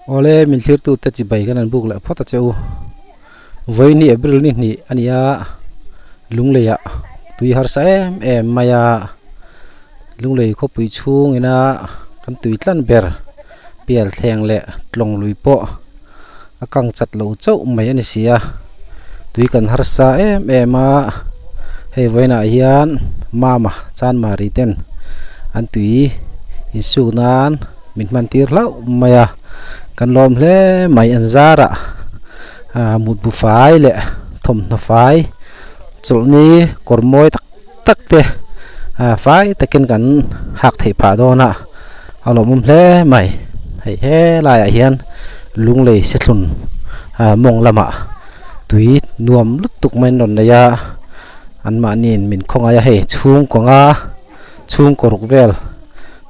Awle min thlirtute chibai kan han buk leh phawt a che u. Vawiin hi April ni hnih a ni a, Lungleiah tui harsa em em mai a, Lunglei khawpui chhung ina kan tui tlan ber pial thleng leh tlawng lui pawh a kang chat lo chauh mai a ni si a, tui kan harsa em em a, hei vawiinah hian mama chanmari ten an tui insuk nan min hman tir hlauh mai a, kan lawm hle mai an zarah ah mutbu fai leh thawmhnaw fai chawlhni kawr mawi tak tak te ah fai takin kan hak theih phah dawn a a lawmawm hle mai hei helaiah hian lunglei sethlun ah mawng lamah tui nuam lutuk mai an rawn nei a anmahniin min khawngaih a hei chhungkaw nga chhungkaw ruk vel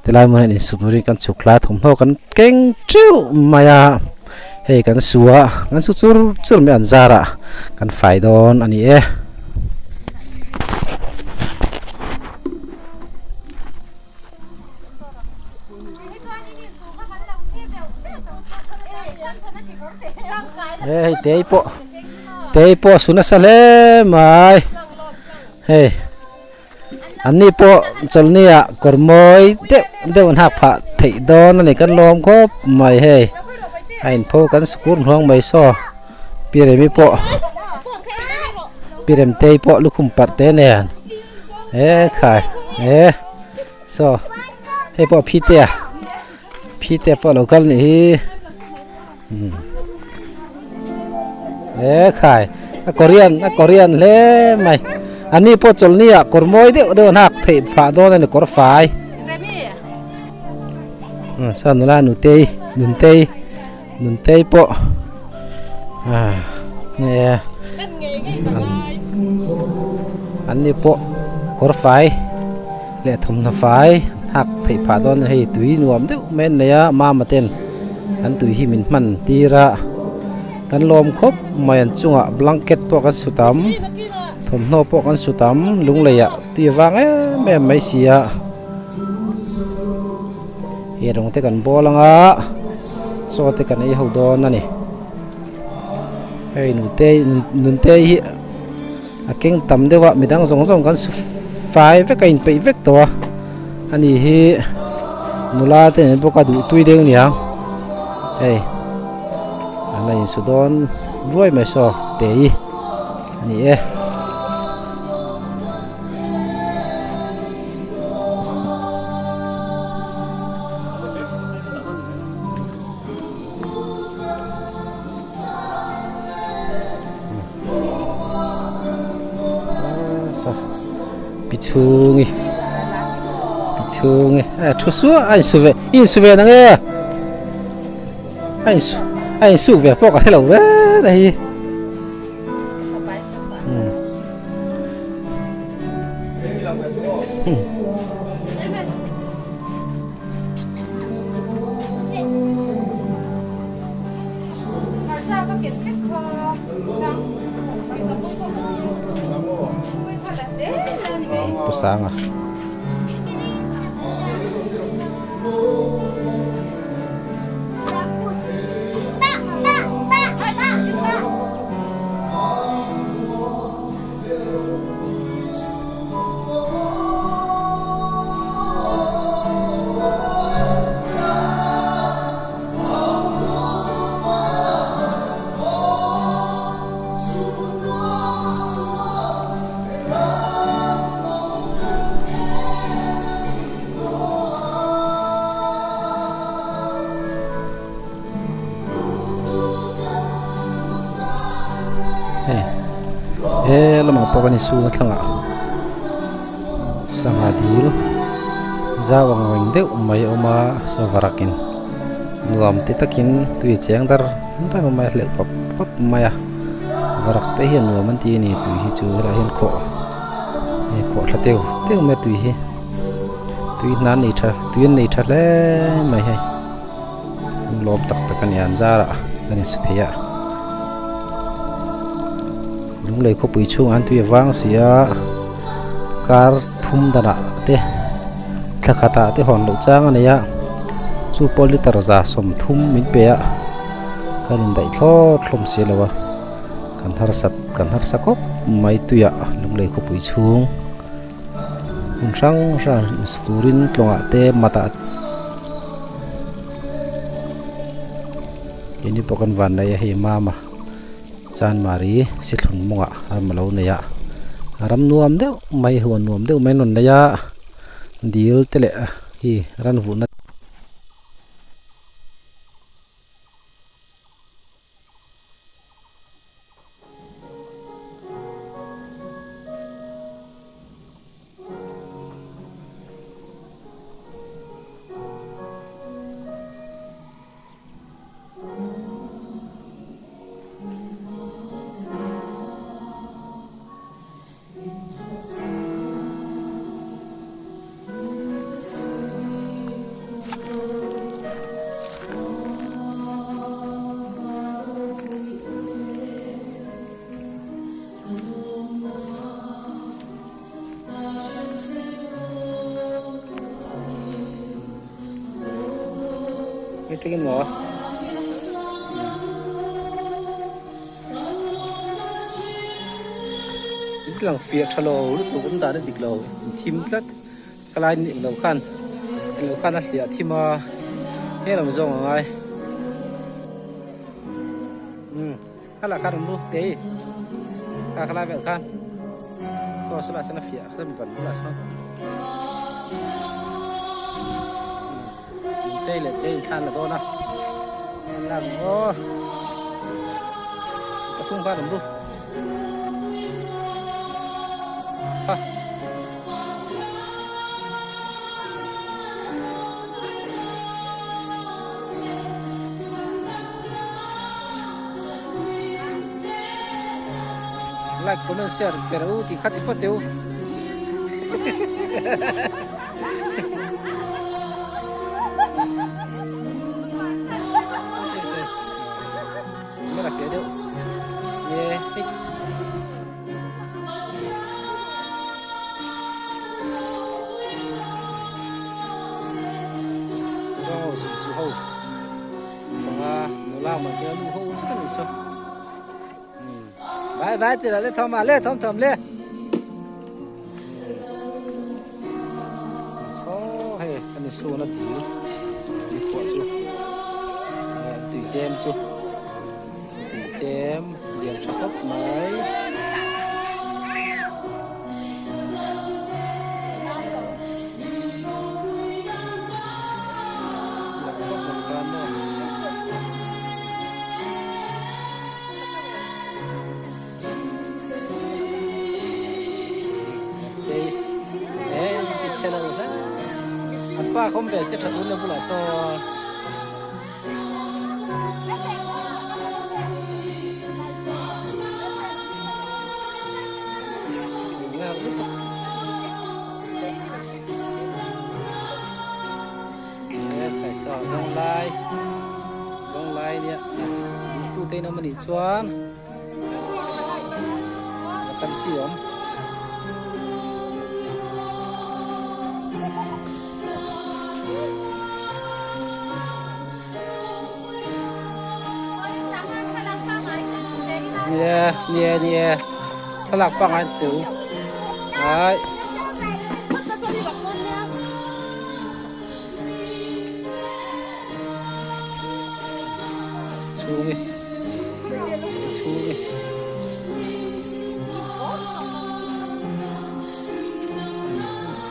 tilai hmun hian insuk turin kan chhuk hlai a thawmhnaw kan keng teuh mai a hei kan su a kan su chur chur mai an zarah kan fai dawn a ni e. Hei tei pawh tei pawh a su nasa hle mai hei. An ni pawh chawlhni ah kawr mawi deuh deuh an hak phah theih dawn a ni kan lawm khawp mai hei a inpho kan sikul hnuang mai saw pi remi pawh pi remtei pawh lukhum parh te nen e khai e saw hei pawh phite a phite pawh a lo kal nih hi. E khai a korean a korean hle mai ani pawh chawlhni ah kawr mawi deuh deuh an hak theih phah dawn a ni kawr fai saw nula nutei nuntei nuntei pawh ah nge an ni pawh kawr fai leh thawmhnaw fai hak theih phah dawn a ni hei tui nuam deuh mai an nei a mama ten an tui hi min hman tir a kan lawm khawp mai an chungah blanket pawh kan su tam thawmhnaw pawh kan su tam lunglei ah tui a vang em em mai si a he rawng te kan bawl ang a chaw te kan ei ho dawn a ni hei nute nunte hi a keng tam deuh a midang zawng zawng kan su fai vek a inpeih vek tawh a ani hi nula te nen bawk a duh tui deuh aniang hei an la insu dawn ruai mai saw tei a ni e. Pi chhungi pi chhungi a thu suah a insu ve i insu ve nang e a insu a insu ve pawh ka hre lo reng a hi Pu Sanga. He lamah pawh kan insu na thlangah sangha dil zau ang reng deuh mai a awm a savarakin nuam ti takin tui cheng dar dar mai a hleuh pap pap mai a varak te hian nuam an ti a ni tui hi chu helaiah hian khawh hei khawh thla teu teu mai a tui hi tui hna an nei tha tui an nei tha hle mai hei an lawm tak tak a ni an zarah kan insu thei a lunglei khawpui chhungah an tui a vang si a kar thum danah te thla khatah te hawn loh chang a nei a chu pawh liter za sawmthum min pe a. Kan indaih thlawt hlawm si lo a, kan harsat kan harsa khawp mai tuiah Lunglei khawpui chhung hmun hrang hrang insu turin tlawngah te matah keini pawh kan van nei a hei mama Chanmari Sithlun mawngah ram a lo nei a, ram nuam deuh mai huan nuam deuh mai an rawn nei a dil te leh hi ran vuhna. Hetiang maw? In lang fiah tha lo lutuk awm dan a dik lo in thim tlat ka lai eng lo khan eng lo khan a hliah thim a he lam zawng a ngai umm kha lah khan awm ru tei kha kha lai vel khan saw saw lah sawn a fiah sawn ban bulah sawn umm tei leh tei in thlan la dawn a lang aw pathum khan awm ru like comment share pe rawh u tih kha ti phawt teh u. Vai vai ti le thom le thom thom le. Saw hei kan in suan a dil tui khuah chu tui chem chu tui chem lian tha khawp mai. An pa khawm ve se tha tun le bulah sawn. Zawng lai zawng lai nia duhtu te in awm anih chuan. Vacancy awm. Nia nia nia thlalak pangai tu ai. Chhungi chhungi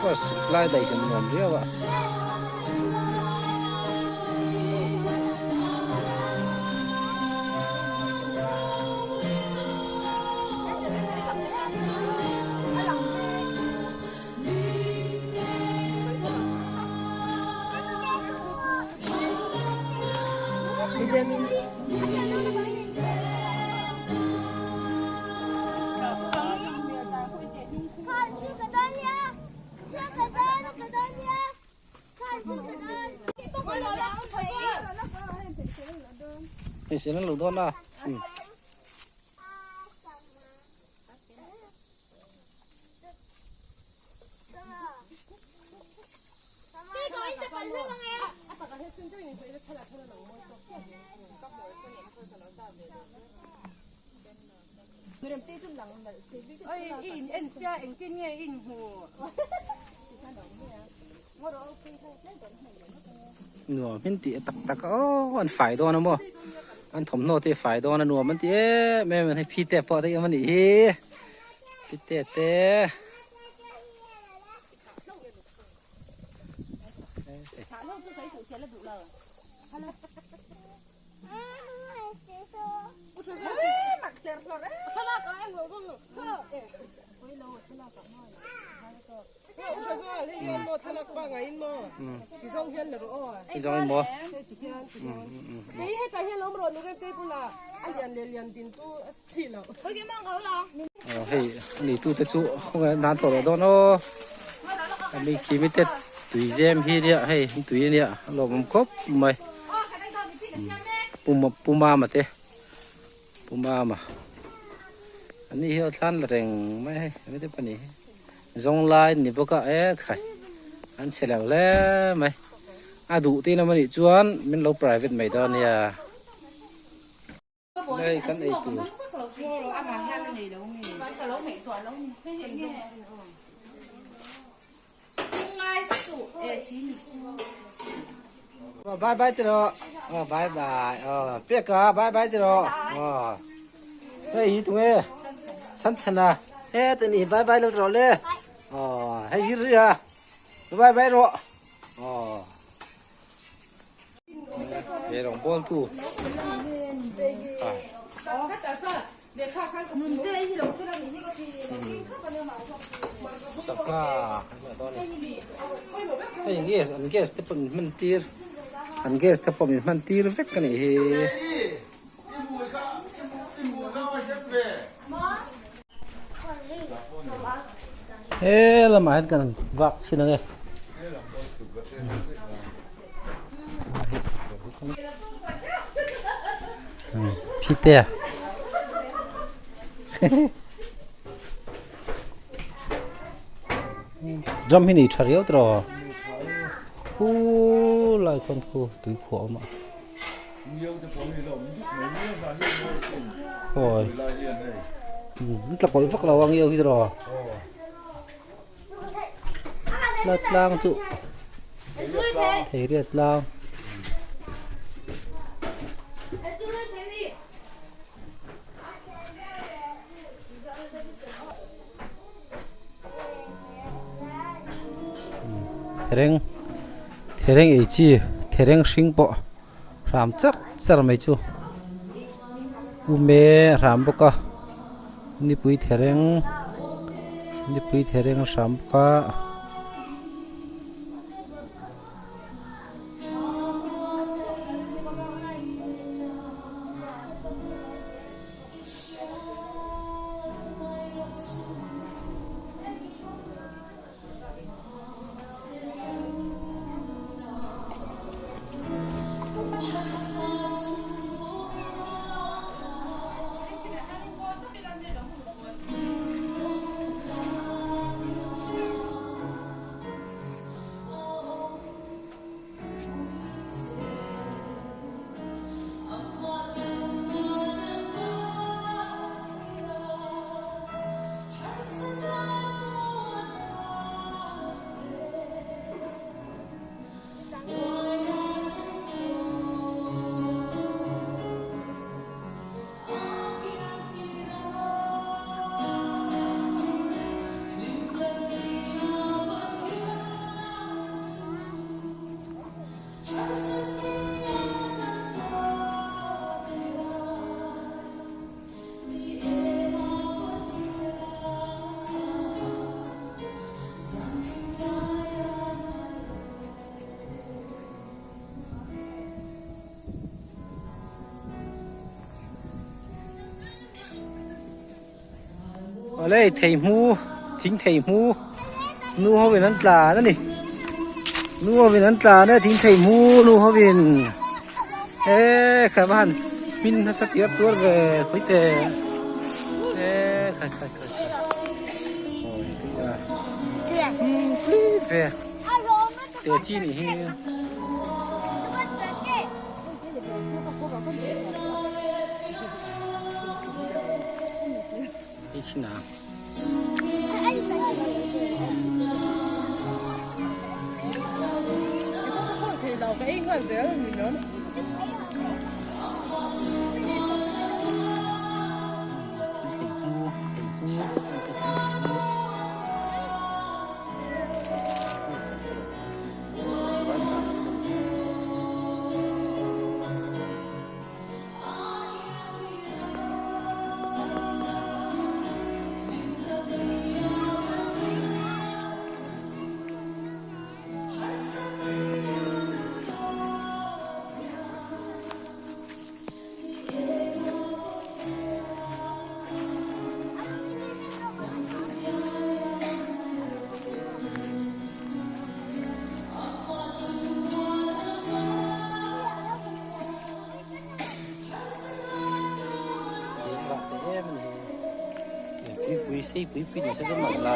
first lai daih hian nuam viau a. Hei sen an lo dawn a. Nuam hin tih tak tak a aw an fai dawn a maw an thawmhnaw te fai dawn a nuam an ti em em a hei phite pawh daih awm a nih hi phite te. Hei a neitu te chu khawnge an tawh loh dawn aw a mi khi mi te tui zem hi nia hei tui ania a lawmawm khawp mai pu mama te pu mama an ni hi a thlan la reng mai hei a mi te pahnih hi zawng lai an ni bawk a e khai an chhe lo hle mai a duh te in awm anih chuan min lo private mai dawn nia. Hei kan ei tur. Bye bye ti rawh. Aw bye bye. Aw pek a bye bye ti rawh. Aw. Hei hi tunge. Chan chan a. He te ni bye bye lo ti rawh le. Aw hei zir ri a. Bye bye rawh. Aw. He rawngbawl tu sangha hei gas an gas te pawh min hman tir an gas te pawh min hman tir vek a nih hi. He lamah hian kan vak chhin ang e. Phite Drum hi nei tha riau tawh khu lai khawn khu tui khuah a awm a awi an tla kawlh vak lo ang io hi tawh La tlang chu thei riat tlang. Thereng thereng ei chi thereng hring pawh hram char char mai chu ume hram bawk a nipui thereng nipui thereng hram bawk a. Awle thei hmu thing thei hmu nu ho in an tlan a ni nu ho in an tlan a thing thei hmu nu ho in e kha va han hmin nasa tiar tuar ve khawi te e khai khai khai awi ve te chi nih hi. Ei chhin ang. Tuipui sei pui pui ni se chu man la.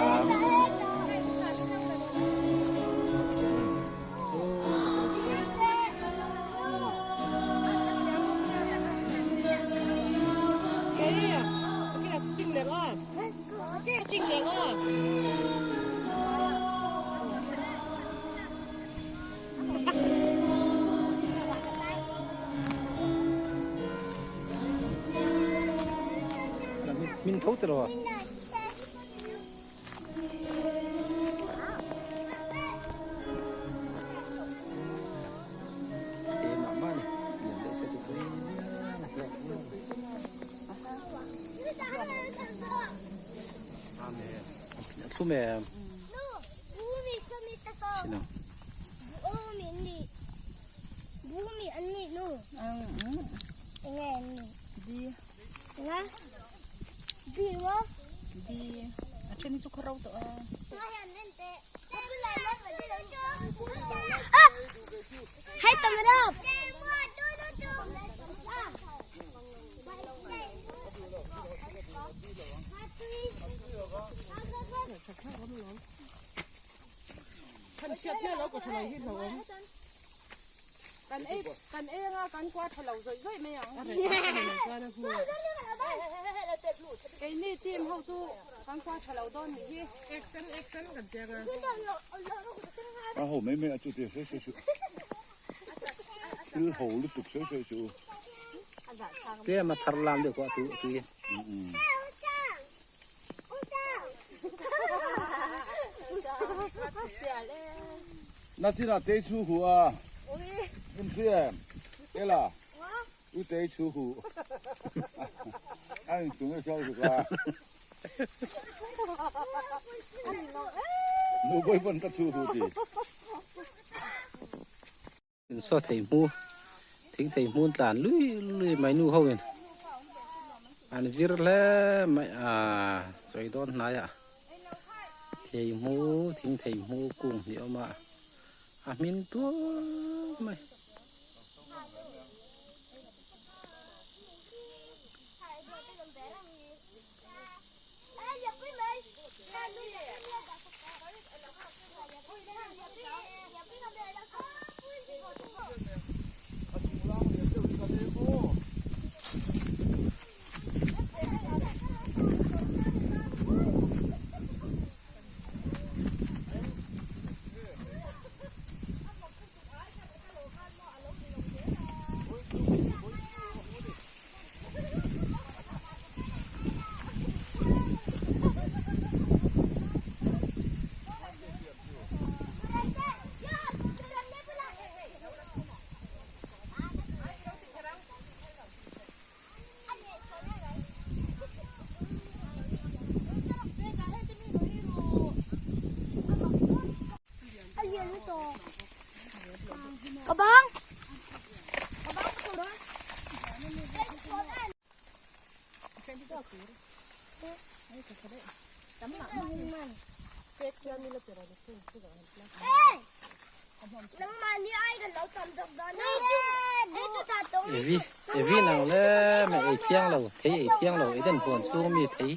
Min tho tiraw a? Te mah mah ni lian deuh se chu tui Amen. A thlum em? Chhin ang. A ho mai mai a chu te sawi sawi suh thil ho lutuk sawi sawi suh u. Tlem a thar lam deuh pawh a tu tui. Na thil a tei chhu hu a in hri em ela u tei chhu hu a in chung e sawi zuk a nu bawi pawn ka chhu hu ti. Saw thei hmu thing thei hmun tlan lui lui mai nu ho in an vir hle mai a chawi dawn hnai ah thei hmu thing thei hmu kung hnih a awm a a hmin tual mai. Evi evi nang le mei ei thiang lo thei ei thiang lo eden huan chhung ami thei.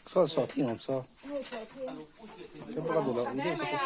Saw sawhthing awm saw Ka bawk a duh loh ang deuh ka ti.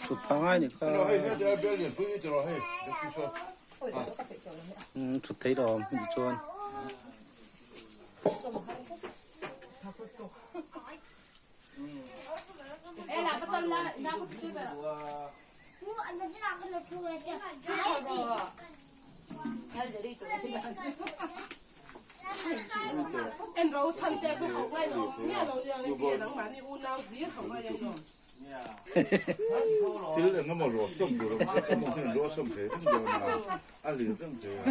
Chhut phah ngai nih kha chhut thei lo awm hmun chuan. Thil eng emaw rawt sawm tur awm se ka nu hian rawt sawm thei reng dawn a, a lir reng thei a.